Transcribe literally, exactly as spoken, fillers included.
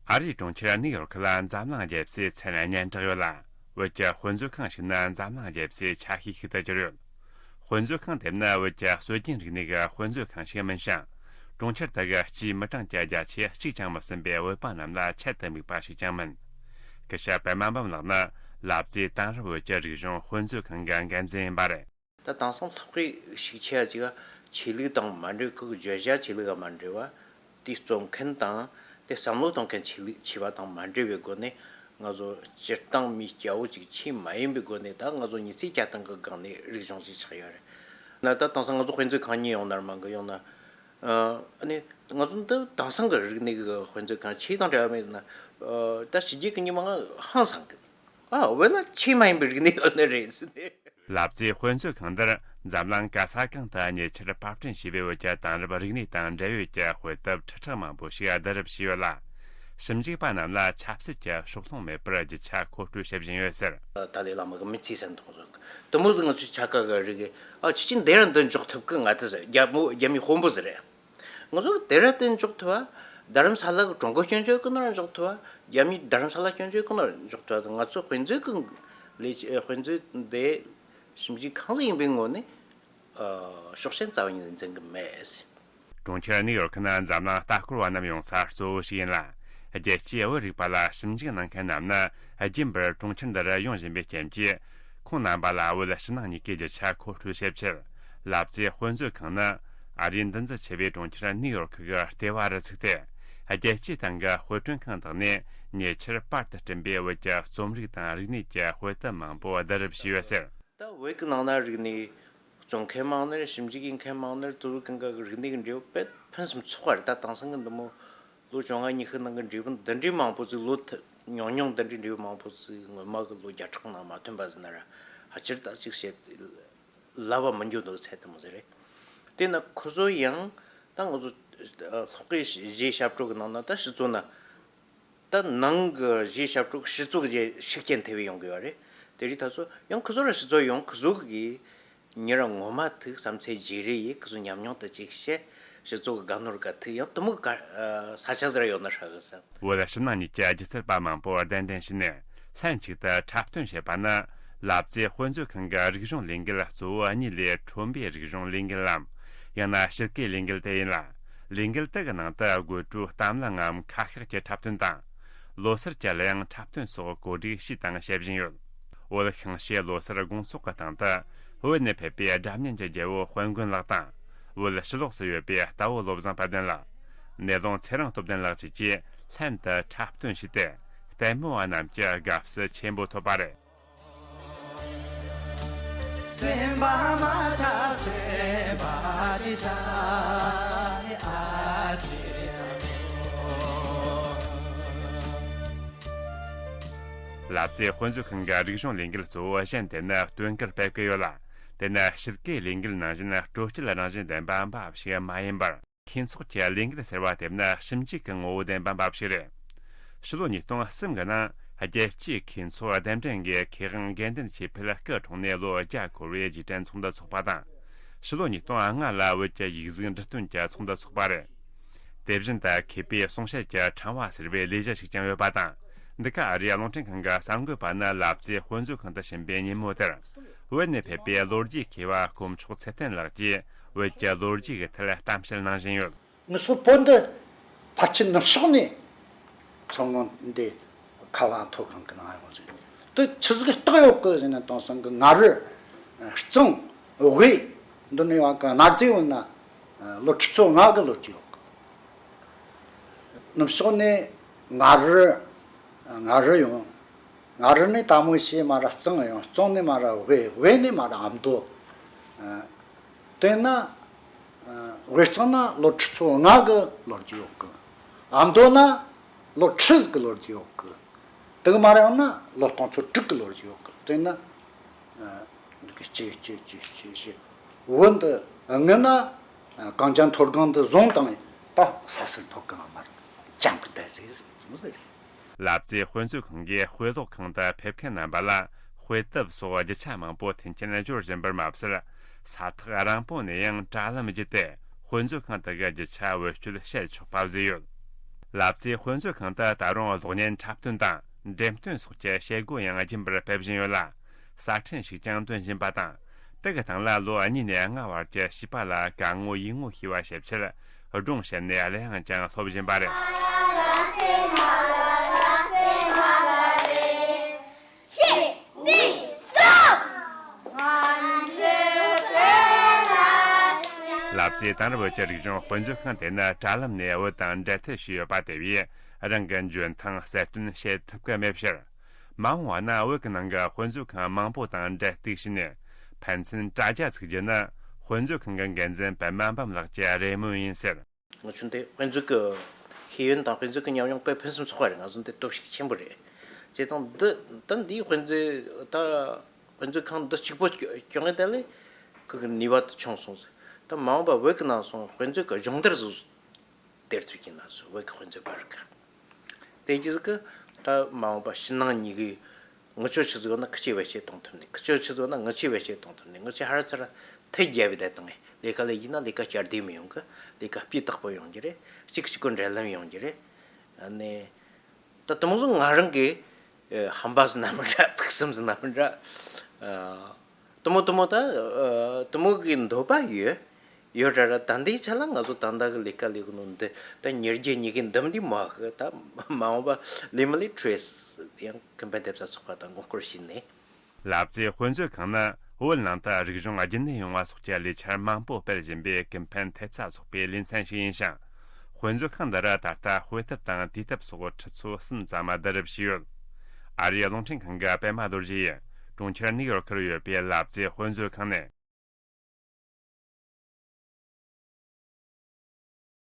ཨ་རིའི་གྲོང་ཁྱེར་ནིའུ་ཡོར་ཁི་ལ་འཛམ་གླིང་རྒྱལ་སའི་མཚན་སྙན་གྲགས་ཡོད་ལ། བོད་ཀྱི་དཔེ་མཛོད་ཁང་ཞིག་ནི་འཛམ་གླིང་རྒྱལ་སའི་ཆ་ཤས་ཤིག་ཏུ་གྱུར་ཡོད། དཔེ་མཛོད་ཁང་དེབ་ནི་བོད་ཀྱི་སྲོལ་རྒྱུན་རིག་གནས་ཀྱི་དཔེ་མཛོད་ཁང་ཞིག་མིན་ཞིང་། གྲོང་ཁྱེར་དེ་གི་སྤྱིའི་མི་གྲངས་ཀྱི་བརྒྱ་ཆ་གཅིག་ཀྱང་མི་ཟིན་པའི་བོད་པ་རྣམས་ལ་ཆེད་དུ་དམིགས་པ་ཞིག་ཀྱང་མིན། སྐུ་ཞབས་པད་མ་འབུམ་ལགས་ནི་ལབ་ཙེ་དེང་རབས་བོད་ཀྱི་རིག་གཞུང་དཔེ་མཛོད་ཁང་གི་འགན་འཛིན་ཡིན་པ་རེད། ད་དེང་སང་ལྷག་པའི་ཤུགས་ཆེ་བ་ཅིག་ཆོས་ལུགས་དང་མ་འབྲེལ་བའི་ཁོ་གི་བརྗོད་བྱ་ཆོས་ལུགས་དང་མ་འབྲེལ་བ། དེའི་རྩོམ་མཁན་དང་དེ་བསམ་བློ་གཏོང་མཁན་ཆོས་ལུགས་ཆེ་བ་དང་མ་འབྲེལ་བའི་སྒོ་ནས། ང་ཚོ་སྤྱིར་བཏང་མི་སྐྱ་བོ་ཅིག་ཆེས་མ་ཡིན་པའི་སྒོ་ནས། ད་ང་ཚོ་མི་ཚེ་སྐྱེལ་སྟངས་ཀྱི་སྒང་ནས་རིག་གཞུང་ཞིག་ཆགས་ཡོད་རེད། ན་ད་དེང་སང་ང་ཚོ་དཔེ་མཛོད་ཁང་གཉིས་ཡོང་ན་མང་གི་ཡོང་ན། ཨ་ནི་ང་ཚོ་འདི་དེང་སང་གི་རིག་གནས་ཀྱི་དཔེ་མཛོད་ཁང་ཆོས་དང་འབྲེལ་བ་མེད་ན། ད་ཕྱི་རྒྱལ་གྱི་མི་མང་ཧང་སང་གི། ཨ། བོད་ལ་ཆོས་མ་ཡིན་པའི་རིག་གནས་ཡོད་ནི་རེད་ཟེར་ནས། ལབ་ཙེ་དཔེ་མཛོད་ཁང་འདིར་འཛམ་གླིང་ག་ས་གང་དུ་ཉེ་ཆར་པར་སྐྲུན་བྱས་པའི་བོད་ཀྱི་དེང་རབས་རིག་གནས་དང་འབྲེལ་ཡོད་ཀྱི་དཔེ་དེབ་ཁྲི་ཕྲག་མང་པོ་ཞིག་བསྡུ་རུབ་བྱས་ཡོད་ལ། ཞིབ་འཇུག་པ་རྣམས་ལ་ཆབ་སྲིད་ཀྱི་ཕྱོགས་ལྷུང་མེད་པར་རྒྱུ་ཆ་མཁོ་སྤྲོད་བྱེད་བཞིན་ཡོད་ཟེར། ཏཱ་ལའི་བླ་མ་གི་མི་ཚེའི་ཟན་དང་ཟོག་དུ་མོ་ཟིག་ང་ཚོའི་ཆ་ག་གི་རིག་གི། ཨ། ཁྱེད་ཀྱིས་འདི་ར་འདི་འཇོག་ཐུབ་གི། ང་ཚོ་རྒྱ་མོ་རྒྱ་མིའི་དཔོན་པོ་ཟིག་རེད། ང་ཚོ་དེ་ར་དེ་འཇོག་ཐུབ་བ། རྡ་རམ་ས་ལ་གི་ཀྲུང་གོ་སྐྱོན་བརྗོད་ཀུན་ནར་འཇོག་ཐུབ་བ། རྒྱ་མིའི་རྡ་རམ་ས་ལ་སྐྱོན་བརྗོད་ཀུན་ནར་འཇོག་ཐུབ་བ། ང་ཚོ་དཔེ་མཛོད་ཀྱི་ལས་དཔེ་མཛོད་དེ་ཞིབ་འཇུག་ཁང་ཟིག་ཡིན་པའི་ངོས་ནས། ཨ། ཕྱོགས་ཞེན་རྩ་བ་ཉིད་ནས་འཛིན་གི་མེད། གྲོང་ཁྱེར་ནིའུ་ཡོར་ཁི་ནི་འཛམ་གླིང་ལྟ་སྐོར་བ་རྣམས་ཡོང་ས་གཙོ་བོ་ཞིག་ཡིན་ལ། རྒྱལ་སྤྱིའི་བོད་རིག་པ་ལ་ཞིབ་འཇུག་གནང་མཁན་རྣམས་ནི་རྒྱུན་པར་གྲོང་ཁྱེར་འདིར་ཡོང་བཞིན་པའི་རྐྱེན་གྱིས། ཁོང་རྣམ་པ་ལ་བོད་ཕྱི་ནང་གཉིས་ཀའི་རྒྱུ་ཆ་མཁོ་སྤྲོད་བྱེད་ཆེད། ལབ་ཙེ་དཔེ་མཛོད་ཁང་ནི་ཨ་རིའི་འདུ་འཛི་ཆེ་བའི་གྲོང་ཁྱེར་ནིའུ་ཡོར་ཁི་གི་ལྟེ་བ་རུ་ཚུགས་ཏེ། རྒྱལ་སྤྱིའི་སྟེང་གི་དཔེ་སྐྲུན་ཁང་དག་ནས་ཉེ་ཆར་པར་དུ་བསྐྲུན་པའི་བོད་ཀྱི་རྩོམ་རིག་དང་རིག་གནས་ཀྱི་དཔེ་དེབ་མང་པོ་བསྡུ་རུབ་བྱས་ཡོད་ཟེར། ད་བོད་ཀྱི་ནང་ན་རིག་གནས་རྩོམ་མཁན་མང་ནི་རེད། ཞིབ་འཇུག་ཡིན་མཁན་མང་ནི་རེད། དེ་ཚོ་གང་ག་གི་རིག་གནས་ཀྱི་འབྲས་བུ་དཔེ་ཕུན་སུམ་ཚོགས་པ་རེད། ད་དེང་སང་གི་འདི་མོ་ལོ་བཅོ་ལྔ་ཉི་ཤུ་ནང་གི་འབྲས་བུ་འདི་འདྲའི་མང་པོ་ཟིག་ལོ་ཐ་ཉུང་ཉུང་འདི་འདྲའི་འབྲས་བུ་མང་པོ་ཟིག་སྔོན་མ་གི་ལོ་བརྒྱ་ཕྲག་ནང་མ་ཐོན་པ་ཟིག་ན་ར། ཕལ་ཆེར་ད་ཅིག་བཤད་ལབ་པ་མི་འགྱུར་འདུག་ཚད་དེ་མོ་ཟིག་རེད། དེ་ན་ཁོ་ཚོ་ཡང་ད་ང་ཚོ་ལྷག་གི་གཞས་ཞབས་བྲོ་གི་ནང་ན་ད་སྤྱི་ཚོགས་ན། ད་ནང་གི་གཞས་ཞབས་བྲོ་གི་སྤྱི་ཚོགས་ཀྱི་ཤུགས་རྐྱེན་ཐེབས་ཡོང་གི་ཡོད་རེད། དེ་རིགས་ད་ཚོ་ཡང་ཁོ་ཚོ་ར་སྤྱི་ཚོགས་ཡོང་ཁོ་ཚོ་གི་མྱི་ར་ངོ་མ་ཐུག་བསམ་ཚད་བརྗེ་རེས་ཡེ་ཁོ་ཚོ་ཉམས་མྱོང་དུ་ཅིག་བཤད། སྤྱི་ཚོགས་ཀྱི་དགའ་ནོར་ག་ཐུག་ཡང་དུ་མོ་ག་ས་ཆ་ཟེར་ཡོད་ན་ཧྲ་གི་བསམ། བོད་ཕྱི་ནང་གཉིས་ཀྱི་སྒྱུ་རྩལ་པ་མང་པོ་གདན་འདྲེན་བྱས་ནས་ལྷན་ཅིག་ཏུ་འཁྲབ་སྟོན་བྱེད་པ་ནི། ལབ་ཙེ་དཔེ་མཛོད་ཁང་གི་རིག་གཞུང་ལས་འགུལ་གཙོ་བོ་གཉིས་ལས་ཁྲོན་པའི་རིག་གཞུང་ལས་འགུལ་ལམ། ཡང་ན་ཕྱི་སྐད་ལས་འགུལ་དེ་ཡིན་ལ། ལས་འགུལ་དེ་གི་ནང་དུ་དགོད་བྲོའི་གཏམ་གླེང་ངམ་ཁ་ཤགས་ཀྱི་འཁྲབ་སྟོན་དང་། ལོ་སར་གྱི་གླུ་དབྱངས་འཁྲབ་སྟོན་སོགས་གོ་སྒྲིག་བྱས་དང་བྱེད་བཞིན་ཡོད། བོད་ཤིང་བྱའི་ལོ་སར་དགོང་ཚོགས་ཀྱི་སྟེང་དུ། བོད་ནས་ཕེབས་པའི་སྒྲ་སྙན་གྱི་རྒྱལ་པོ་དཔལ་མགོན་ལགས་དང་། བོད་ཕྱི་ལོགས་སུ་ཡོད་པའི་རྟ་བོ་བློ་བཟང་དཔལ་ལྡན་ལགས། ནེ་ལོང་ཚེ་རིང་སྟོབས་ལྡན་ལགས་བཅས་ཀྱིས་ལྷན་དུ་འཁྲབ་སྟོན་བྱས་ཏེ། ལྟད་མོ་བ་རྣམས་ཀྱི་དགའ་བསུ་ཆེན་པོ་ཐོབ་པ་རེད། སེམས་པ་མ་ཆགས་སེམས་པ་ཅི་ཆགས་ཨ་ཅེ། ལབ་ཙེ་དཔེ་མཛོད་ཁང་གི་རིག་གཞུང་ལས་འགུལ་གཙོ་བོ་གཞན་དེ་ནི་སྟོན་ཁར་ཕེབས་ཀྱི་ཡོད་ལ། དེ་ནི་ཕྱི་སྐད་ལས་འགུལ་ནང་བཞིན་སྤྲོ་སྐྱིད་རང་བཞིན་ལྡན་པ་འབའ་ཞིག་མ་ཡིན་པར། ཁྱེད་ཚོགས་ཀྱི་ལས་འགུལ་ཟེར་བ་དེ་ནི་ཞིབ་འཇུག་གི་ངོ་བོ་ལྡན་པ་འབའ་ཞིག་རེད། ཕྱི་ལོ་ཉིས་སྟོང་གསུམ་གྱི་ནང་རྒྱལ་སྤྱིའི་ཁྱེད་ཚོགས་གདན་འདྲེན་གྱིས་མཁས་དབང་དགེ་འདུན་ཆོས་འཕེལ་སྐུ་འཁྲུངས་ནས་ལོ་བརྒྱ་འཁོར་བའི་རྗེས་དྲན་ཚོགས་འདུ་འཚོགས་པ་དང་། ཕྱི་ལོ་ཉིས་སྟོང་ལྔ་ལ་བོད་ཀྱི་ཡིག་གཟུགས་འབྲི་སྟོན་གྱི་ཚོགས་འདུ་འཚོགས་པ་རེད། དེ་བཞིན་དུ་མཁས་པའི་གསུང་བཤད་ཀྱི་ཕྲེང་བ་ཟེར་བའི་ལས་གཞི་ཞིག་ཀྱང་ཡོད་པ་དང་། འདི་ག་ཨ་རིའི་རླུང་འཕྲིན་ཁང་གི་གསར་འགོད་པ་ནི་ལབ་ཙེ་དཔེ་མཛོད་ཁང་དུ་ཕྱིན་པའི་ཉིན་མོ་དེར། བོད་ནས་ཕེབས་པའི་ལོ་རྒྱུས་མཁས་པ་དཀོན་མཆོག་ཚེ་བརྟན་ལགས་ཀྱིས་བོད་ཀྱི་ལོ་རྒྱུས་ཀྱི་ཐད་གཏམ་བཤད་གནང་བཞིན་ཡོད། ངེད་ཚོ་བོད་འདི་ཕལ་ཆེར་ནུབ་ཕྱོགས་ནས་མཚོ་སྔོན་འདི་ཁ་བ་མཐོ་སྒང་གི་ནང་ཡོང་ཟིན། དེ་ཆི་ཟིག་རྟགས་ཡོད་གི་ཟེར་ན། དེང་སང་གི་མངའ་རིས་གཙང་དབུས་འདི་ནས་བ་གི་གནའ་རྫས་ཡོད་ན་ལོ་ཁྲི་ཚོ་ལྔ་གི་ལོ་རྒྱུས་ཡོད་གི། ནུབ་ཕྱོགས་ནས་མངའ་རིས་མངའ་རིས་ཡོང་། མངའ་རིས་ནས་དལ་མོ་བྱས་མར་ར་གཙང་ཡོང་། གཙང་ནས་མར་ར་དབུས། དབུས་ནས་མར་ར་ཨ་མདོ། ཨ། དེ་ན། ཨ། དབུས་གཙང་ན་ལོ་ཁྲི་ཚོ་ལྔ་གི་ལོ་རྒྱུས་ཡོད་གི། ཨ་མདོ་ན་ལོ་ཁྲི་ཟིག་གི་ལོ་རྒྱུས་ཡོད་གི། དེ་གི་མར་ཡོང་ན་ལོ་སྟོང་ཚོ་དྲུག་གི་ལོ་རྒྱུས་ཡོད་གི། དེ་ན། ཨ། འདི་གི་ཅི་ཅི་ཅི་ཅི་ཞེས། བོད་འདི་སྔོན་ན། ཨ། གངས་ཅན་མཐོ་སྒང་འདི་བཟུང་བཏང་ད་ས་སུ་ཐོབ་གི་མ་རེད། ཅང་གི་བསྡད་ཟེར་མོ་ཟེར། ལབ་ཙེ་དཔེ་མཛོད་ཁང་གི་དཔེ་ཀློག་ཁང་དུ་ཕེབས་མཁན་རྣམ་པ་ལ་དཔེ་དེབ་སོགས་རྒྱུ་ཆ་མང་པོ་མཐུན་རྐྱེན་སྦྱོར་བཞིན་པར་མ་ཟད། ས་ཐག་རིང་པོ་ནས་ཡང་དྲ་ལམ་བརྒྱུད་དེ་དཔེ་མཛོད་ཁང་དུ་གི་རྒྱུ་ཆ་བེད་སྤྱོད་བྱེད་ཆོག་པ་བཟོས་ཡོད། ལབ་ཙེ་དཔེ་མཛོད་ཁང་དུ་ད་རུང་གློག་བརྙན་འཁྲབ་སྟོན་དང་འགྲེམས་སྟོན་སོགས་ཀྱི་བྱེད་སྒོ་ཡང་རྒྱུན་པར་སྤེལ་བཞིན་ཡོད་ལ། གསར་འཕྲིན་ཞིག་ཀྱང་སྟོན་བཞིན་པ་དང་། དེ་གི་སྟེང་ལ་ལོ་གཉིས་ནས་ལྔ་བར་གྱི་བྱིས་པ་ལ་དཀའ་ངལ་ཡིག་ངོ་ཤེས་པ་བྱེད་ཆེད་སྒྲུང་བཤད་ནས་གླུ་དབྱངས་ཀྱང་སློབ་བཞིན་པ་རེད། ལབ་ཙེ་དེང་རབས་བོད་ཀྱི་རིག་གཞུང་དཔེ་མཛོད་ཁང་དེ་ནི་དྲ་ལམ་ནས་བོད་དང་འབྲེལ་མཐུད་བྱས་ཡོད་པ་དེ་བས་རང་གི་འཇོན་ཐང་གསལ་སྟོན་བྱེད་ཐུབ་ཀྱི་མེད་ཕྱིར། མ་འོངས་པ་ན་བོད་ཀྱི་ནང་གི་དཔེ་མཛོད་ཁང་མང་པོ་དང་འབྲེལ་གཏུག་བྱས་ནས་ཕན་ཚུན་དྲ་རྒྱ་ཚུགས་རྒྱུ་ནི་དཔེ་མཛོད་ཁང་གི་འགན་འཛིན་པད་མ་འབུམ་ལགས་ཀྱི་རེ་སྨོན་ཡིན་ཟེར། ང་ཚོ་འདི་དཔེ་མཛོད་ཀྱི་ཤེས་ཡོན་དང་དཔེ་མཛོད་ཀྱི་ཉམས་མྱོང་དཔེ་ཕུན་སུམ་ཚོགས་པ་རེད། ང་ཚོ་འདི་སྟོབས་ཤུགས་ཆེན་པོ་རེད། བྱས་ཙང་འདི་ད་འདིའི་དཔེ་མཛོད་ད་དཔེ་མཛོད་ཁང་འདི་གཅིག་པོ་སྐྱོ་སྐྱོ་ངེས་དེ་ལས་ཁོ་གི་ནུས་པ་དེ་ཆུང་སོང་ཟེར། ད་མ་འོངས་པ་བོད་ཀྱི་ནང་སོང་དཔེ་མཛོད་ཀྱི་སྦྱོང་བརྡར་བཟོ་སྟེར་ཐུབ་ཀྱི་ན་སོང་བོད་ཀྱི་དཔེ་མཛོད་པ་རིགས་ཀ་དེ་རྗེས་ཀྱི་ད་མ་འོངས་པ་ཕྱི་ནང་གཉིས་ཀྱི་ངུ་ཆོ་ཆི་ཟིག་ཡོད་ན་ཁི་ཆོས་བེད་སྤྱོད་གཏོང་ཐུབ་ནི། ཁི་ཆོ་ཆི་ཟིག་ཡོད་ན་ངུ་ཆོས་བེད་སྤྱོད་གཏོང་ཐུབ་ནི། ངུ་ཆོས་ཧ་ར་ཚ་ར་ཐེ་རྒྱ་བའི་དེ་དང་ལས་ཀ་ལས་ཡིན་ན་ལས་ཀ་བསྐྱར་ཟློས་མི་ཡོང་གི། ལས་ཀ་སྤུས་དག་པོ་ཡོང་གི་རེད། གཅིག་གཅིག་གི་འབྲེལ་ལམ་ཡོང་གི་རེད། ཨ་ནི་ད་དུ་མོ་ཟིག་ང་རང་གི་ཧམ་པ་ཟིག་ན་མི་འདྲ། ཕུགས་བསམ་ཟིག་ན་མི་འདྲ། ཨ། དུ་མོ་དུ་མོ་ད་ཨ་དུ་མོ་གི་འདོད་པ་ཡོད། ཡོད་ར་ར། ད་འདིའི་ཆ་ལ་ང་ཚོ་ད་ལྟ་གི་ལས་ཀ་ལས་གི་ནོ་འདི་ད་ཉེར་བརྒྱད་ཉི་གི་འདི་འདི་མོ་གི་ད་མ་འོངས་པ་ལས་མི་ལས་ཁྲོས་ཡང་ཀུན་ཕན་ཐེབས་རྩ་ཚོགས་པ་དང་དགོངས་སྐོར་ཞུས་ནས། ལབ་ཙེ་དཔེ་མཛོད་ཁང་ནི་བོད་ནང་དུ་རིག་གཞུང་རྒྱུན་གནས་ཡོང་བ་སོགས་ཀྱི་ལས་འཆར་མང་པོ་སྤེལ་བཞིན་པའི་ཀུན་ཕན་ཐེབས་རྩ་ཚོགས་པའི་ལེ་ཚན་ཞིག་ཡིན་ཞིང་། དཔེ་མཛོད་ཁང་འདི་རུ་ད་ལྟ་དཔེ་དེབ་དང་དུས་དེབ་སོགས་ཁྲི་ཚོ་གསུམ་ཙམ་བསྡུ་རུབ་བྱས་ཡོད། ཨ་རིའི་རླུང་འཕྲིན་ཁང་གི་པད་མ་རྡོ་རྗེ་ཡིས་གྲོང་ཁྱེར་ནིའུ་ཡོར་ཁར་ཡོད་པའི་ལབ་ཙེ་དཔེ་མཛོད་ཁང་ནས།